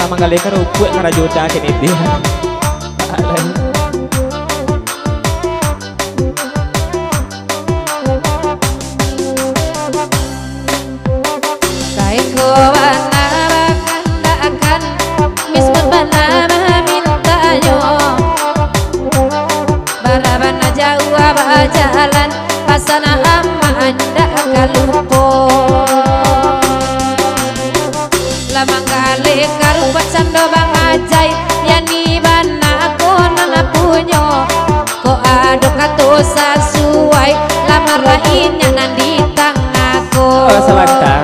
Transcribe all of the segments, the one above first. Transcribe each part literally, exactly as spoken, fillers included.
Manggaleh karupuak karajo da kini deh. Kaiko bana bakandakan, miskin bana mamintanyo. Bara bana jauah bajalan, pasana amak indak ka lupo. Lah manggaleh karupuak cando Bang Ajai, yani bana ko nan punyo. Kok ado kato sasuai, lamarlah inyo nan di tangah ko. Oh, sabanta.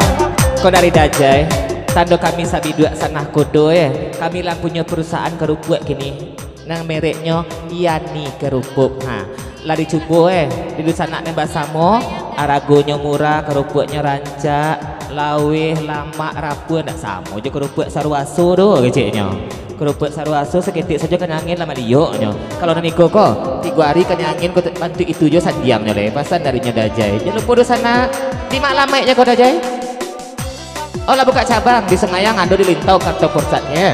Ko dari Dajai, tando kami sabiduak sanah kudo, eh. Kami lah punyo perusahaan karupuak kini. Nan mereknyo Yani Kerupuk. Ha, lah dicubo, eh, di dunsanak nan basamo, aragonyo murah, karupuaknyo rancak, laweh, lamak, rapua, ndak samo jo karupuak Saruaso tu, keceknyo. Karupuak Saruaso saketek sajo kanyangin lah malioknyo. Kalau nan iko ko, tigo ari kanyangin ko bantuak itu jo sandiangnyo leh, pasan darinyo Dajai. Jan lupo dunsanak, di ma alamaiknyo ko Dajai? Oh, lah bukak cabang, di Sengayang ado di Lintau kantor pusatnyo.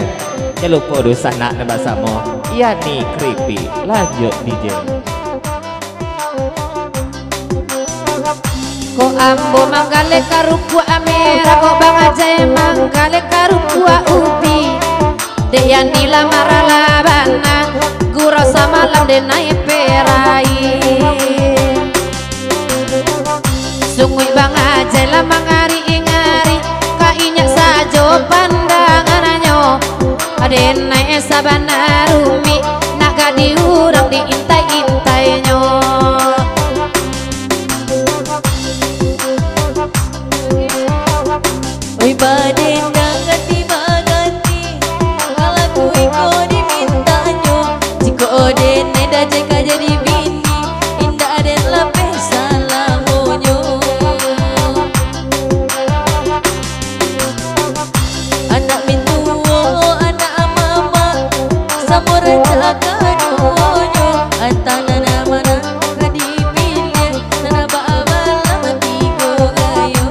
Jan lupo dunsanak nan basamo, Yani Keripik. Lanjuik, D J. Kok ambo manggaleh karupuak merah, kok Bang Ajai manggaleh karupuak ubi. Dek Yani lah marah lah bana, gurau samalam denai perai. Sunguik Bang Ajai lah mangari-ngari, ka inyo sajo pandangannyo. Denai sabana rumik, nak gadih urang diintai-intainyo. Oi, badendang ganti baganti, kalaku iko dimintanyo. Jikok denai Dajai ka jadi bini, indak den lapeh salamonyo. Anak mintuo, anak mamak, samo rancak kaduonyo. Antah nan mana ka dipiliah, nan baabalah tigo gayo.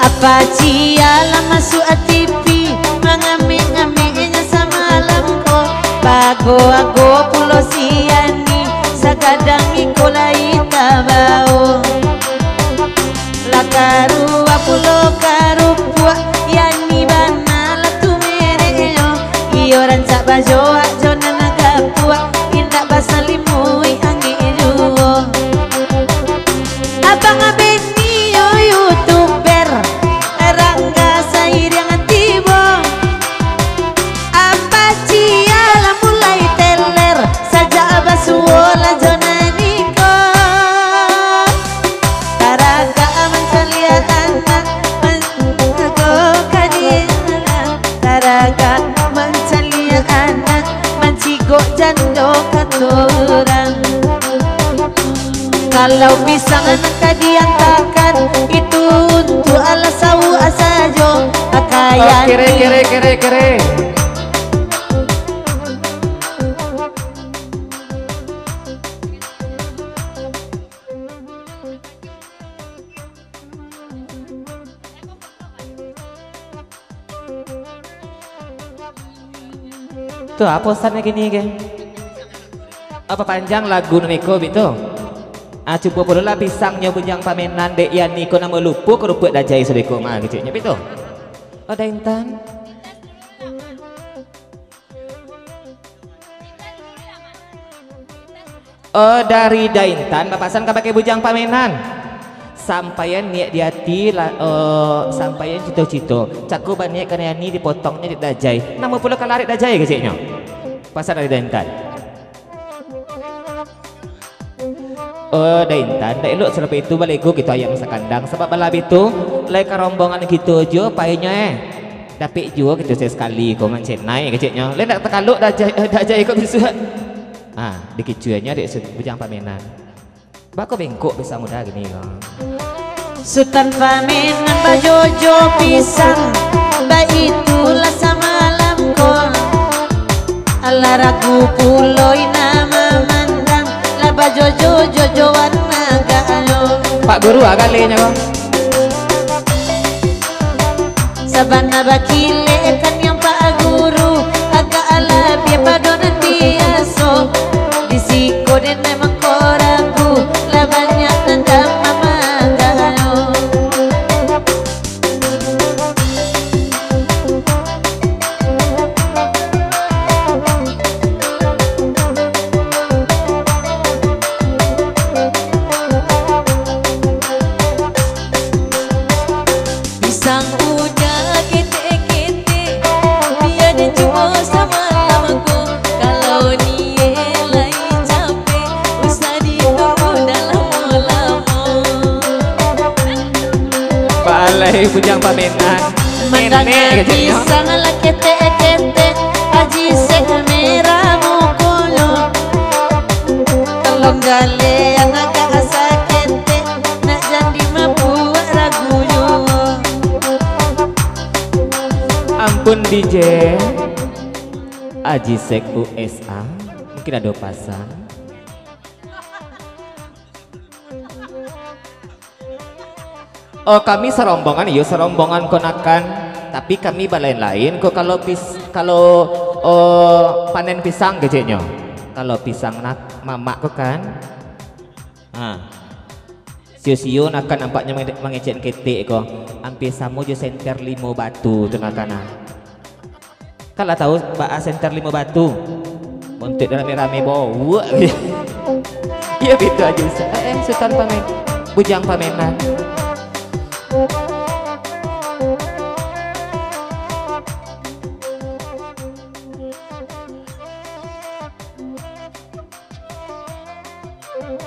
Apak ciek lah masuak T V, mangamek-ngameknyo samalam ko. Baago-ago pulo si Yani, sagadang iko lai tabao. Lah karuah pulo karupuak, Yani bana lah tu mereknyo. Iyo rancak bajoak jo nan gapuak, indak basalimuik angek juo. Abang Beni yo youtuber, Rangga Sairiang tibo. Apak ciek lah mulai teler, sajak basuo lah jo nan iko. Taragak mancaliak anak, man-, go ka dialah. Taragak mancaliak anak, mancigok jando kato urang. Kalau pisang nan ka diantakan, itu untuak alah sauak sajo, pakaian. Oh, kere, kere, kere, kere. Tu apo pesan kini ke? Apo panjang lagu nan iko, bik tu? Ah, cubo pulo lah pisangnyo bujang pamenan, dek Yan iko namo lupo karupuak Dajai sadeko mah keceknyo, bik tu? Oh, Da Intan. Oh, dari Da Intan bapasan kabake bujang pamenan. Sampaian niat di ati, la-, eh, sampaian cito-cito. Cako baniat ka nani dipotongnyo dek Dajai. Namo pulo kalarik Dajai keceknyo. Pasan dari Da Intan. Oh, Da Intan, ndak elok salapeh itu balego kito ayam sakandang, sabab balabeh tu, lai ka rombongan kito juo painyo, eh. Dapek juo kito sakali ko mancenai keceknyo. Lai ndak takalok Dajai, eh, Dajai ko bisuak. Ah, dikicuanyo dek Su-, bujang pamenan. Bako bengkok pisang udah gini ko. Sutan pamenan bajojo pisang, baitulah Alah ragu pulo ina mamandang, lah bajojo-jojoan agaknyo. Pak Guru, agak leh nyo, Bang. Sabana bakilek kan yang Pak Guru, agak labiah pado nan biaso. Di siko den memang ko ragu, lah banyak nan damam agaknyo. Pisang udah ketek-ketek, bia den cubo samalam ko. Kalau niaik lai capek, usah ditunggu dah lamo-lamo. Balai bujang pamenan. Mandanga nenek keceknyo. Pisang lah ketek-ketek, Aji Sek merah mukonyo. Tolong galeang agak saketek, nak jan dimabuak ragu juo. Ampun, D J. Aji Sek U S A, mungkin ado pasan. Oh, kami sarombongan, iyo, sarombongan konakan, tapi kami balain-lain ko kalau pis-, kalau, oh, panen pisang keceknyo. Kalau pisang nak mamak ko kan. Ha. Sio-sio nakan nampaknyo mange-, mangecek ketek ko. Ampia samo jo senter limo batu tu nakan, ah. Kan lah tahu baa senter limo batu? Untuak rame-rame bowok. Iyo, bitu ajo, Ustaz. Eh, eh, Sutan pamen-, bujang pamenan.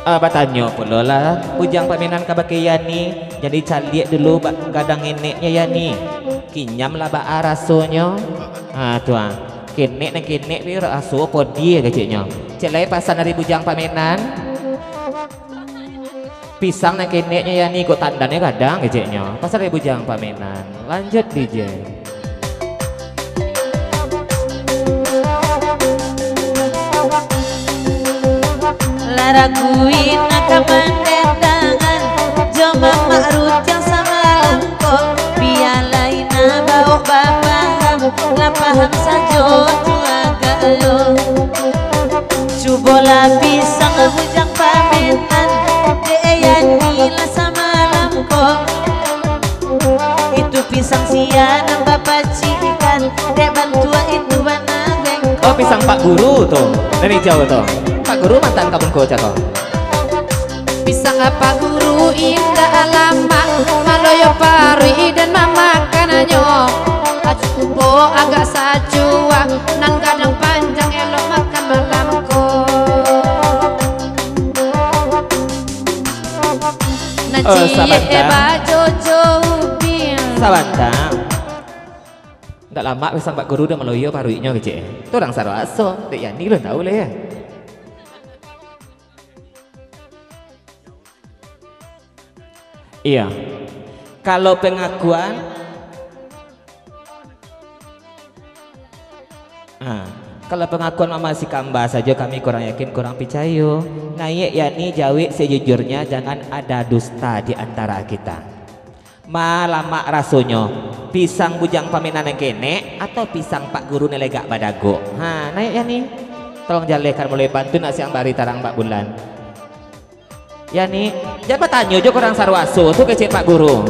Ah, batanyo pulo lah bujang pamenan kabake Yani, jadi caliak dulu ba-, gadang neneknyo Yani. Kinyam lah baa rasonyo. Ah, tu ah. Kenek nan kenek pi raso podi keceknyo. Cek lai pasan dari bujang pamenan. Pisang nan keneknyo Yani, kok tandannyo gadang keceknyo. Pasan dari bujang pamenan. Lanjut, D J. Lah ragu ina ka mandendangan, jo mamak runcang samalam ko, bialah ina baok bapaham, lah paham sajo tu agak lo. Cubolah pisang bujang pamenan, dek Yani lah samalam ko. Itu pisang sia nan bapacikan, dek bantuak itu bana bengkok. Oh, pisang Pak Guru tu, nan ijau tu. Pak Guru mantan ka bungko cako. Pisang Pak Guru indak lamak, maloyo paruik den mamakannyo. Cubo agak sacuak, nan gadang panjang elok makan malam ko. Nan Oh, ciek sabanta. Bajojo ubin. Sabanta. Ndak lamak pisang Pak Guru dah maloyo paruiknyo kecek. Tu urang saraso, dek Yani lo tahu lah ya. Iya. Kalau pengakuan, ah, kalau pengakuan Mama Sikamba sajo kami kurang yakin, kurang picayo. Naiak Yani jawek sejujurnya, jangan ada dusta di antara kita. Ma lamak rasonyo, pisang bujang pamenan nan kenek, atau pisang Pak Guru nan legak badagok? Ha, naiak Yani. Tolong jalehkan mulai pantun nak siang bari tarang bak bulan. Yani, jan batanyo jo kurang saraso tu kecek Pak Guru.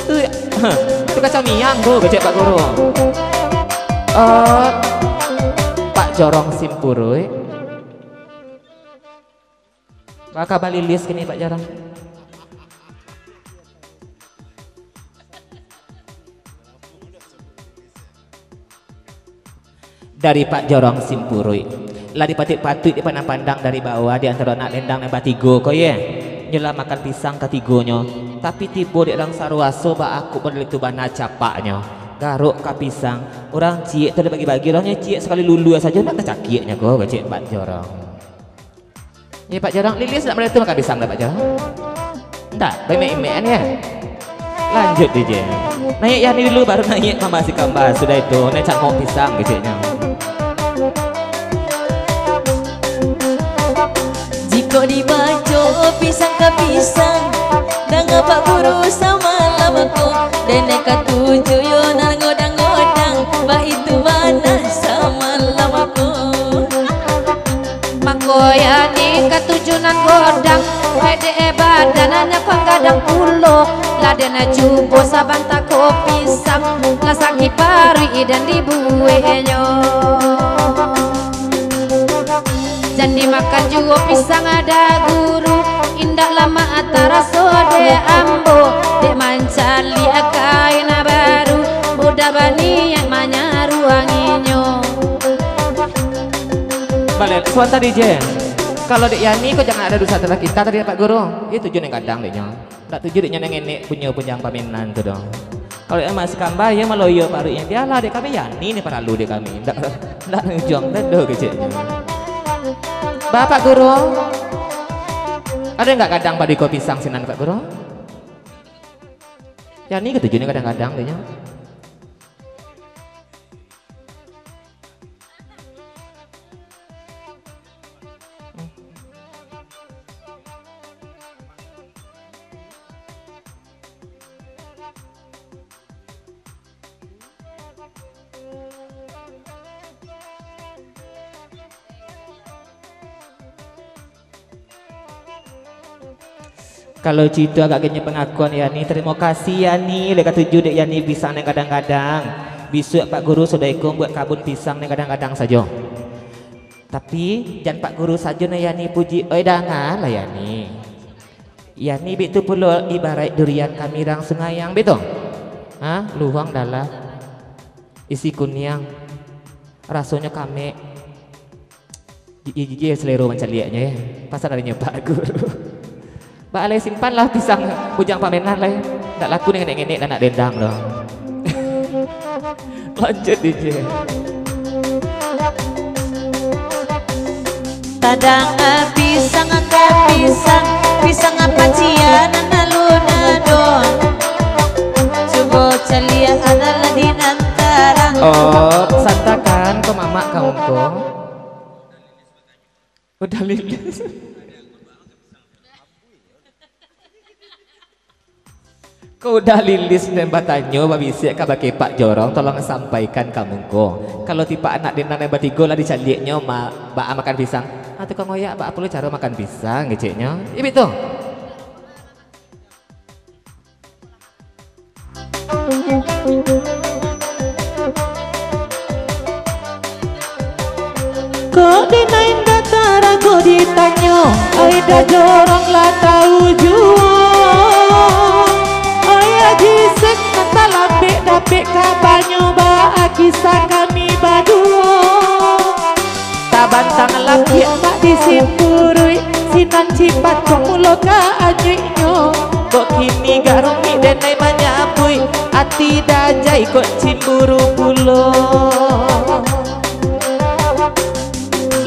Tu, tu kacang miang tu kecek Pak Guru. Oh, Pak Jorong Simpuruik. Baka balilis kini Pak Jorong. Dari Pak Jorong Simpuruik. Lah dipatuik-patuik dipandang-pandang dari bawah di antaro anak lendang nan batigo ko, ye. Nyo lah makan pisang katigonyo. Tapi tibo dek urang saraso baakuk model itu bana capaknyo. Garuk ka pisang. Urang ciek tu dibagi-bagi, urang nyo ciek sakali lulua sajo nak tacakiaknyo ko, kecek Pak Jorong. Ye, Pak Jorong, lilis nak mulai tu makan pisang dah, Pak Jorong? Ndak, baimek-imekan ya. Lanjut, D J. Naiak Yani dulu, baru naiak Mama Sikamba. Sudah itu, naiak cangok pisang, keceknyo. Ka pisang, danga Pak Guru samalam ko, denai katuju yo nan godang-godang, baitu bana samalam ko. Mako, yani katuju nan godang, pede badan nyo panggadang pulo, lah denai cubo sabanta ko pisang, lah sakik paruik idan dibueknyo. Jan dimakan juo pisang ado guru, indak lamak taraso dek ambo, dek mancaliak kain baru, udah baniaik manyaruanginyo. Baliak, suanta D J. Kalau dek Yani ko jangan ado dusa talah kita tadi, Pak Guru. Iyo tujuan nan gadang deknyo. Ndak tuju dek nyo nan ngenek punyo bujang pamenan tu doh. Kalau emang si Kamba, iyo maloyo paruiknyo, bialah dek kami, Yani ni paralu dek kami. Ndak, ndak ujuang tu doh keceknyo. Bapak Guru, ado ndak gadang pado iko pisang sinan, Pak Guru? Yani katuju ni gadang-gadang dek nyo. Kalau cito agak genyo pangakuan Yani, tarimo kasih Yani, lah katuju dek Yani pisang nan gadang-gadang. Bisuak Pak Guru sudah iko buek kabun pisang nan gadang-gadang sajo. Tapi, jan Pak Guru sajo nan Yani puji, oi, dangalah Yani. Yani baitu pulo ibaraik durian kamirang sungaiang, baitu? Ha? Luhuang dalam, isi kuniang, rasonyo kamek. Jijik-jijik selero mancaliaknyo, yo. Pasan arinyo Pak Guru. Baa lai, simpanlah pisang bujang pamenan lai. Ndak laku ngenek-ngenek anak dendang doh. Lanjut, D J. Tadanga pisang ka pisang, pisang pacian nan alun ado. Cubo caliak adalah di nan tarang. Oh, santakan ko mamak ka ungko. Udah lilis. Ko udah lilis nan batanyo, babisiak kabake Pak Jorong, tolong sampaikan ka mungko. Kalau tipak anak dendang nan batigo lah dicaliaknyo, ma-, baa makan pisang? Ah, tukang oyak, baa pulo caro makan pisang, keceknyo. Ibik tu. Kok denai indak tarago ditanyo, ai Da Jorong lah tau juo. Ai Aji Sek nan talambek dapek kabanyo, baa kisah kami baduo. Tabantang lapiak tak disimpuruik, sinan cipat kok mulo ka anyuiknyo. Kok kini gak rumik denai manyabuik, ati dajai kok cimburu pulo.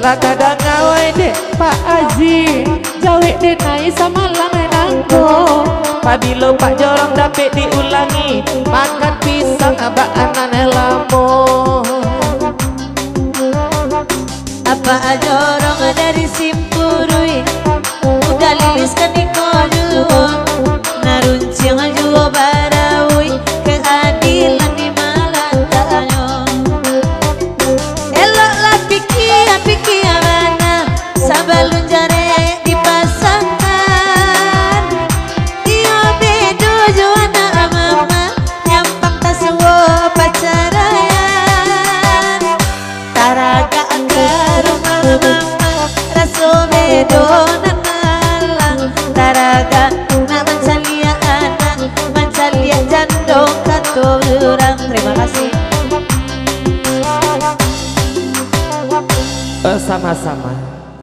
Lah tadanga wai dek Pak Aji, jawek denai samalam nangko. Pabilo Pak Jorong dapek diulangi, makan pisang abak anan lamo. Apak Jorong dari Simpurui, udah lilis ka niko juo, narunciang juo barauik, keadilan di malataknyo. Eloklah pikia-pikia bana, sabalun jarek dipasangkan. Iyo bedo jo anak mama, nyampang tasuo pacaraian. Taragak ka rumah mama, raso bedo nan alang. Taragak nak mancaliak anak, mancaliak jando kato urang. Terima kasih. Eh, sama-sama.